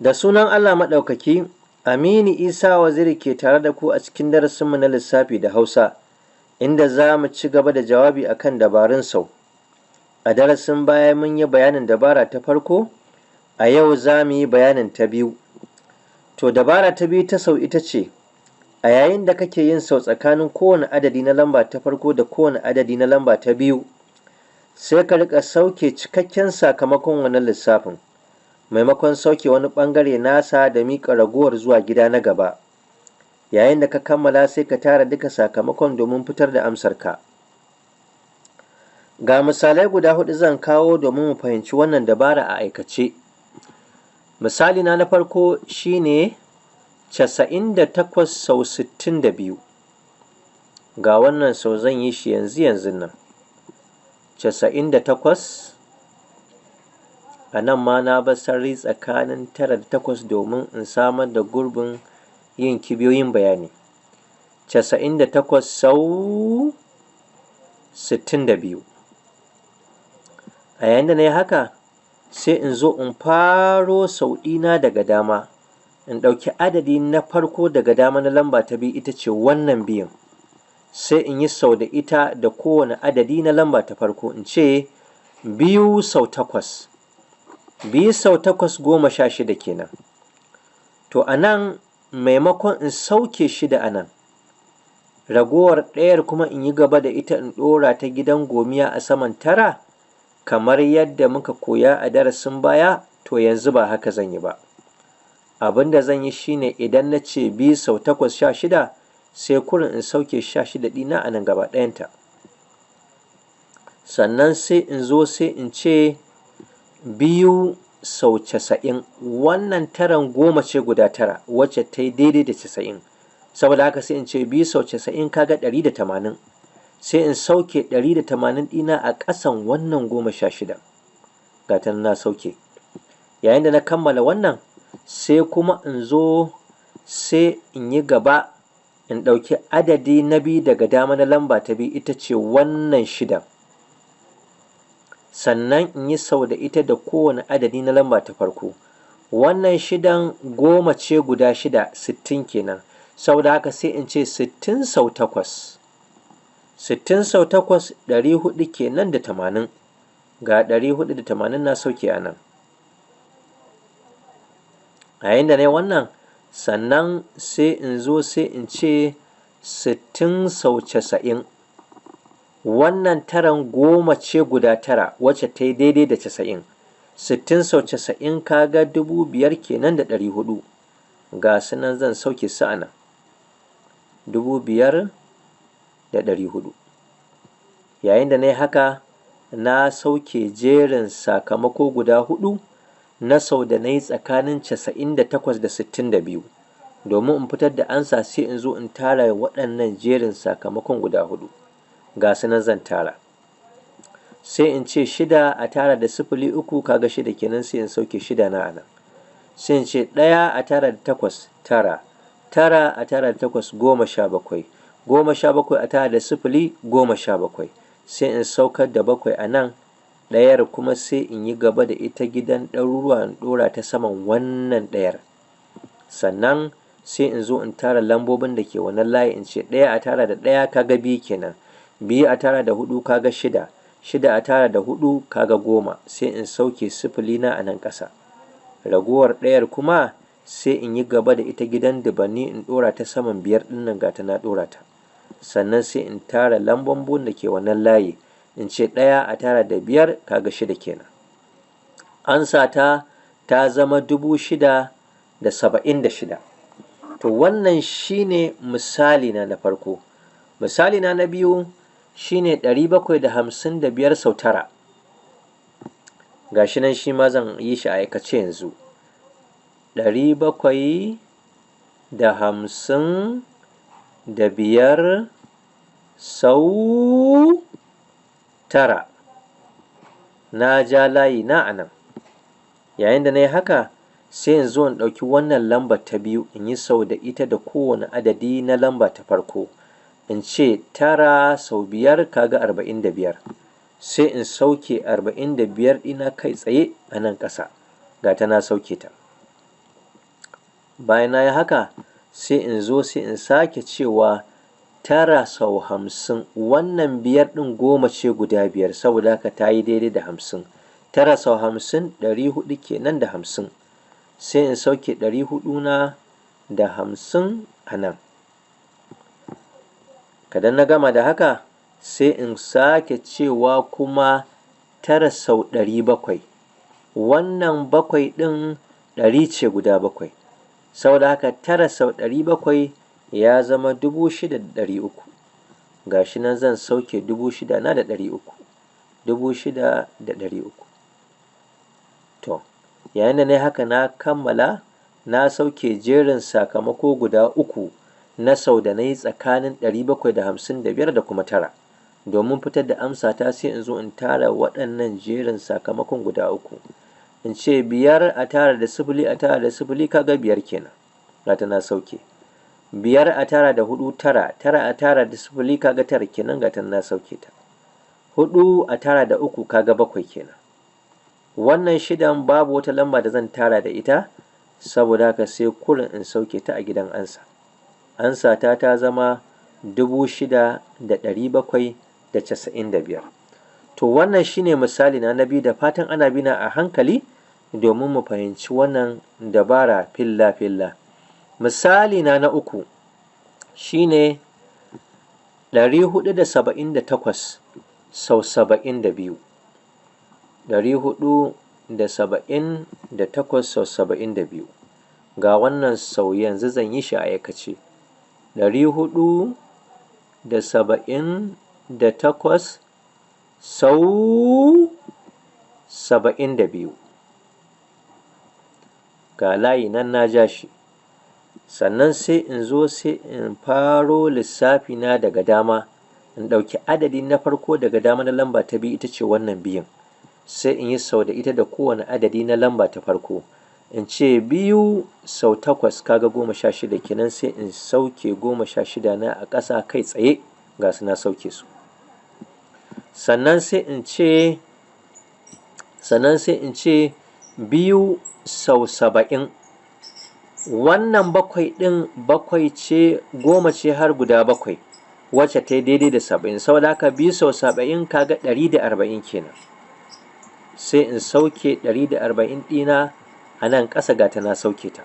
Da sunan Allah Maɗaukaki, Aminu Isa Waziri ke tare da ku a cikin darasinmu na lissafi da Hausa, inda za mu ci gaba da jawabi akan dabarun sau. A darasin baya mun yi bayanin dabara ta farko, a yau za mu yi bayanin ta biyu. To, dabara ta biyu ta sau ita ce, a yayin da kake yin sau tsakanin kowane adadi na lamba ta farko da kowane adadi na lamba ta biyu, sai ka riƙa sauke cikakken sakamakon wannan lissafin, maimakon sauke wani ɓangare nasa da miƙa ragowar zuwa gida na gaba. Yayin da ka kammala, sai ka tara duka sakamakon domin fitar da amsarka. Ga misalai guda huɗu zan kawo domin mu fahimci wannan dabara a aikace. Misali na na farko shine 98 sau 62. Ga wannan sau zan yi shi yanzu yanzun nan. 98, a nan ma na bar sarari tsakanin tara da takwas domin in samar da gurbin yin kibiyoyin bayani. 98 sau 62. A yayin da na yi haka, sai in zo in faro sau ɗina daga dama, in ɗauki adadi na farko daga dama na lamba ta biyu, ita ce wannan biyun, sai in yi sau da ita da kowane adadi na lamba ta farko. In ce biyu sau takwas. Biyu sau takwas 16 kenan. To, a nan maimakon in sauke shida a nan, ragowar ɗayar kuma in yi gaba da ita in ɗora ta gidan gomiya a saman tara, kamar yadda muka koya a darasin baya, to yanzu ba haka zan yi ba. Abin da zan yi shine, idan na ce biyu sau takwas 16, sai kurin in sauke 16 ɗina a nan gaba ɗayanta. Sannan sai in zo sai in ce biyu sau 90. Wannan taran goma ce guda tara, wacce ta yi daidai da 90. Saboda haka sai in ce biyu sau 90, kaga 180. Sai in sauke 180 ɗina a ƙasan wannan 16. Ga ta na sauke. Yayin da na kammala wannan, sai kuma in zo sai in yi gaba in ɗauki adadi na biyu daga dama na lamba ta biyu, ita ce wannan shidan. Sannan in yi sau da ita da kowane adadi na lamba ta farko. Wannan shidan goma ce guda shida, 60 kenan. Saboda haka sai in ce 60 sau takwas. 60 sau takwas 400 kenan da 80. Ga 480 na sauke a nan. A yayin da na yi wannan, sannan sai in zo sai in ce 60 sau 90. Wannan taran goma ce guda tara, wacce ta yi daidai da 90. 60 sau 90, kaga 5,000 kenan da 400. Ga su nan zan sauke su a nan. 5,400. Yayin da na yi haka, na sauke jerin sakamako guda huɗu na sau da na yi tsakanin 98 da 62. Domin in fitar da ansa, sai in zo in tara waɗannan jerin sakamakon guda huɗu. Ga su nan zan tara. Sai in ce shida a tara da sifili uku, kaga shida kenan, sai in sauke shida na a nan. Sai in ce ɗaya a tara da takwas, tara. Tara a tara da takwas, 17. 17 a tara da sifili, 17. Sai in saukar da bakwai a nan, ɗayar kuma sai in yi gaba da ita gidan ɗaruruwa in ɗora ta saman wannan ɗayar. Sannan sai in zo in tara lambobin da ke wannan layi, in ce ɗaya a tara da ɗaya, kaga biyu kenan. Biyu a tara da huɗu, kaga shida. Shida a tara da huɗu, kaga 10. Sai in sauke sifili na a nan ƙasa. Ragowar ɗayar kuma sai in yi gaba da ita gidan dubanni in ɗora ta saman biyar ɗin nan, ga ta na ɗora ta. Sannan sai in tara lambobin da ke wannan layi. In ce ɗaya a tara da biyar, kaga shida kenan. Ansa ta ta zama 6,076. To, wannan shine misali na na farko. Misali na na biyu shine 755 sau tara. Ga shi nan shi ma zan yi shi a aikace yanzu. 755 sau tara. Na ja layi na a nan. Yayin da na yi haka, sai in zo in ɗauki wannan lambar ta biyu in yi sau da ita da kowane adadi na lamba ta farko. In ce tara sau biyar, kaga 45. Sai in sauke 45 ɗina kai tsaye a nan ƙasa. Ga ta na sauke ta. Bayan na yi haka sai in zo sai in sake cewa 9 sau 50, wannan 5 ɗin 10 ce guda 5, saboda haka ta yi daidai da 50. 9 sau 50 400 kenan da 50. Sai in sauke 400 na da 50 a nan. Kadan na gama da haka sai in sake cewa kuma 9 sau 700. Wannan 7 ɗin 100 ce guda 7. Saboda haka 9 sau 700 ya zama 6,300. Ga shi nan zan sauke 6,000 na da 300. 6,300. To, yayin da na yi haka na kammala, na sauke jerin sakamako guda 3 na sau da na yi tsakanin 755 da kuma 9. Domin fitar da amsa ta sai in zo in tara waɗannan jerin sakamakon guda 3. In ce 5 a tara da 0 a tara da 0 kaga 5 kenan. Gata na sauke. 5 a tara da 4 9, 9 a tara da 0 kaga 9 kenan, gata na sauke ta. 4 a tara da 3 kaga 7 kenan. Wannan 6 babu wata lamba da zan tara da ita, saboda haka sai kurin in sauke ta a gidan ansa. Ansa ta ta zama 6,795. To wannan shine misali na biyu, da fatan ana bina a hankali domin mu fahimci wannan dabara filla-filla. Misali na uku shine 478 sau 72. 478 sau 72. Ga wannan sau yanzu zan yi shi a aikace. 478 sau 72. Ga layi nan na ja shi. Sannan sai in zo sai in faro lissafi na daga dama. In ɗauki adadi na farko daga dama na lamba ta biyu, ita ce wannan biyun. Sai in yi sau da ita da kowane adadi na lamba ta farko. In ce 2 sau 8 kaga 16 kenan, sai in sauke 16 na a ƙasa kai tsaye, ga su na sauke su. Sannan sai in ce 2 sau 70. Wannan 7 ɗin 7 ce 10 ce har guda 7, wacce ta yi daidai da 70. Saboda haka 2 sau 70 kaga 140 kenan. Sai in sauke 140 ɗina a nan ƙasa, gata na sauke ta.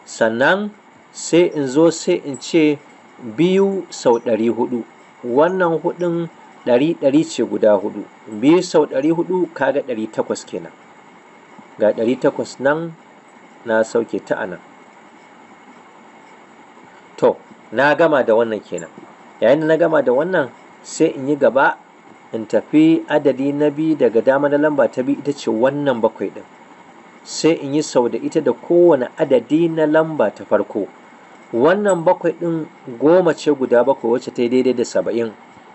Sannan sai in zo sai in ce 2 sau 400. Wannan 4 ɗari ɗari ce guda 4. 2 sau 400 kaga 800 kenan. Ga 800 nan na sauke ta a nan. To, na gama da wannan kenan. Yayin da na gama da wannan sai in yi gaba in tafi adadi na biyu daga dama na lamba ta biyu, ita ce wannan 7 ɗin. Sai in yi sau da ita da kowane adadi na lamba ta farko. Wannan 7 ɗin 10 ce guda 7, wacce ta yi daidai da 70.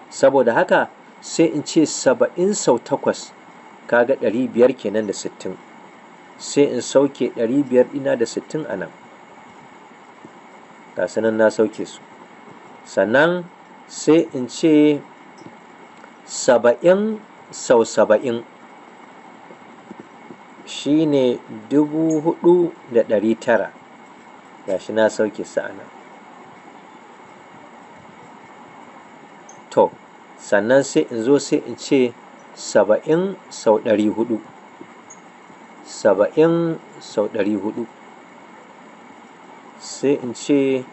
Saboda haka sai in ce 70 sau 8 kaga 500 kenan da 60. Sai in sauke 500 ɗina da 60 a nan. Ga su nan na sauke su. Sannan sai in ce 70 sau 70 shi ne 4,900. Ga shi na sauke su a nan. To, sannan sai in zo sai in ce 70 sau 400. 70 sau 400. Sai in ce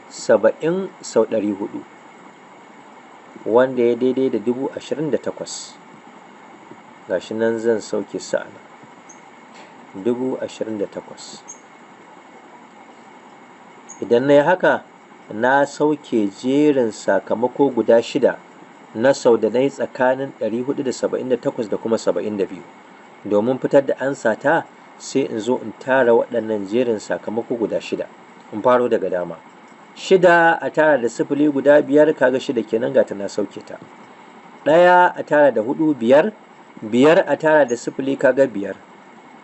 70 sau 400, wanda ya daidai da 28,000. Ga shi nan zan sauke su a nan. 28,000. Idan na yi haka na sauke jerin sakamako guda 6 na sau da na yi tsakanin 478 da kuma 72. Domin fitar da ansa ta sai in zo in tara waɗannan jerin sakamako guda 6. In faro daga dama. 6 a tara da 0 guda 5 kaga 6 kenan, gata na sauke ta. 1 a tara da 4 5, 5 a tara da 0 kaga 5,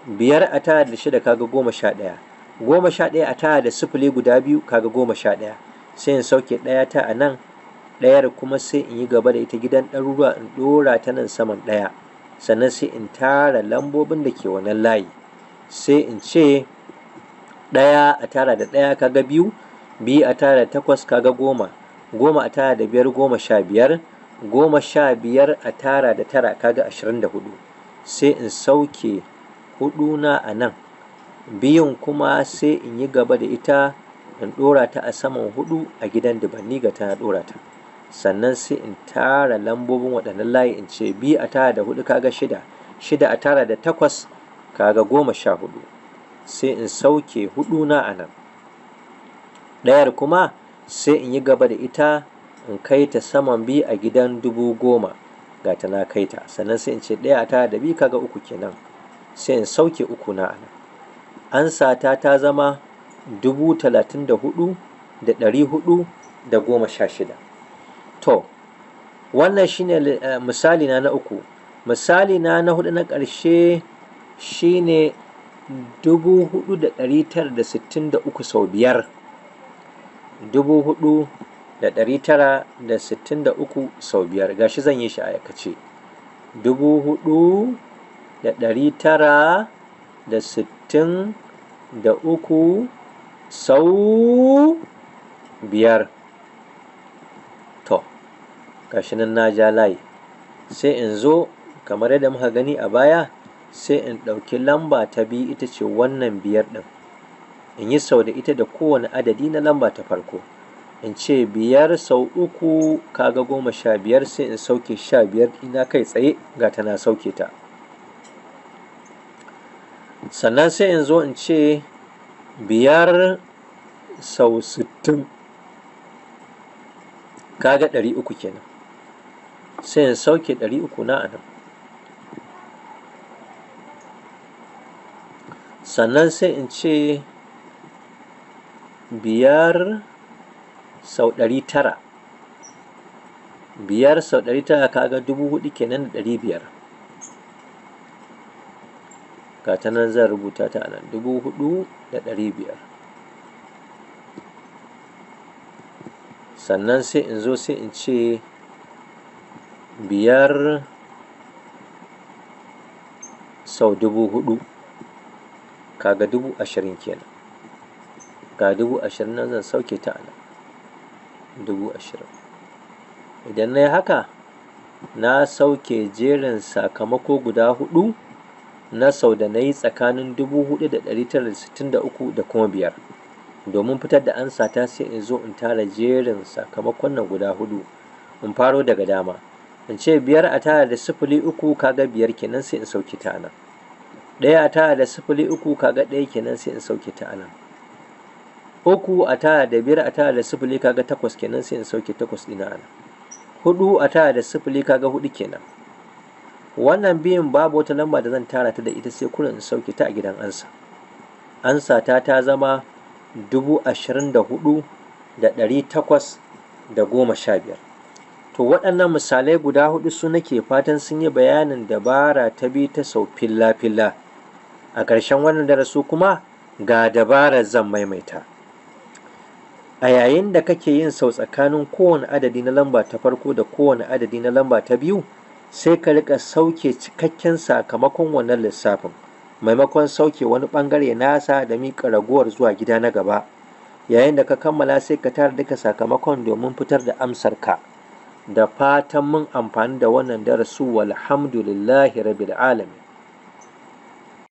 5 a tara da 6 kaga 11, 11 a tara da 0 guda 2 kaga 11. Sai in sauke 1 ta a nan, ɗayar kuma sai in yi gaba da ita gidan ɗaruruwa in ɗora ta nan saman 1. Sannan sai in tara lambobin da ke wannan layi. Sai in ce 1 a tara da 1 kaga 2, 2 a tara da 8 kaga 10, 10 a tara da 5 15, 15 a tara da 9 kaga 24. Sai in sauke 4 na a nan, 2 kuma sai in yi gaba da ita in ɗora ta a saman 4 a gidan dubanni, ga ta ɗora ta. Sannan sai in tara lambobin waɗannan layi, in ce 2 a tara da 4 kaga 6, 6 a tara da 8 kaga 14. Sai in sauke 4 na a nan, ɗayar kuma sai in yi gaba da ita in kai ta saman 2 a gidan 10,000, ga ta na kai ta. Sannan sai in ce 1 a tara da 2 kaga 3 kenan, sai in sauke 3 na a nan. Ansa ta ta zama 34,416. To wannan shine misali na uku. Misali na hudu na ƙarshe shine 4,963 sau 5. 4,963 sau 5, gashi zan yi shi a aikace. 4,963 sau 5. To gashi nan na ja layi, sai in zo kamar yadda muka gani a baya, sai in ɗauki lamba ta biyu, ita ce wannan 5 ɗin, in yi sau da ita da kowane adadi na lamba ta farko. In ce 5 sau 3 kaga 15, sai in sauke 15 ɗina kai tsaye, ga ta na sauke ta. Sannan sai in zo in ce 5 sau 60 kaga 300 kenan, sai in sauke 300 na a nan. Sannan sai in ce 5 sau 900, 5 sau 900 kaga 4,000 kenan da 500. Ga ta nan zan rubuta ta a nan, 4,500. Sannan sai in zo sai in ce 5 sau 4,000 kaga 20,000 kenan. Ga 20,000 nan zan sauke ta a nan, 20,000. Idan na yi haka, na sauke jerin sakamako guda 4 na sau da na yi tsakanin 4,963 da kuma 5. Domin fitar da ansa ta, sai in zo in tara jerin sakamakon nan guda 4, in faro daga dama. In ce 5 a tara da 0 3 kaga 5 kenan, sai in sauke ta a nan. 1 a tara da 0 3 kaga 1 kenan, sai in sauke ta a nan. 3 a tara da 5 a tara da 0 kaga 8 kenan, sai in sauke 8 ɗina a nan. 4 a tara da 0 kaga 4 kenan. Wannan biyun babu wata lamba da zan tara ta da ita, sai kurin in sauke ta a gidan ansa. Ansa ta ta zama 24,815. To waɗannan misalai guda 4 su nake fatan sun yi bayanin dabara ta bi ta sau filla-filla. A ƙarshen wannan darasu kuma ga dabarar zan maimaita. A yayin da kake yin sau tsakanin kowane adadi na lamba ta farko da kowane adadi na lamba ta biyu, sai ka riƙa sauke cikakken sakamakon wannan lissafin, maimakon sauke wani ɓangare nasa da miƙa ragowar zuwa gida na gaba. Yayin da ka kammala, sai ka tara duka sakamakon domin fitar da amsar ka. Da fatan mun amfani da wannan darasu, walhamdulillahi rabbil alamin.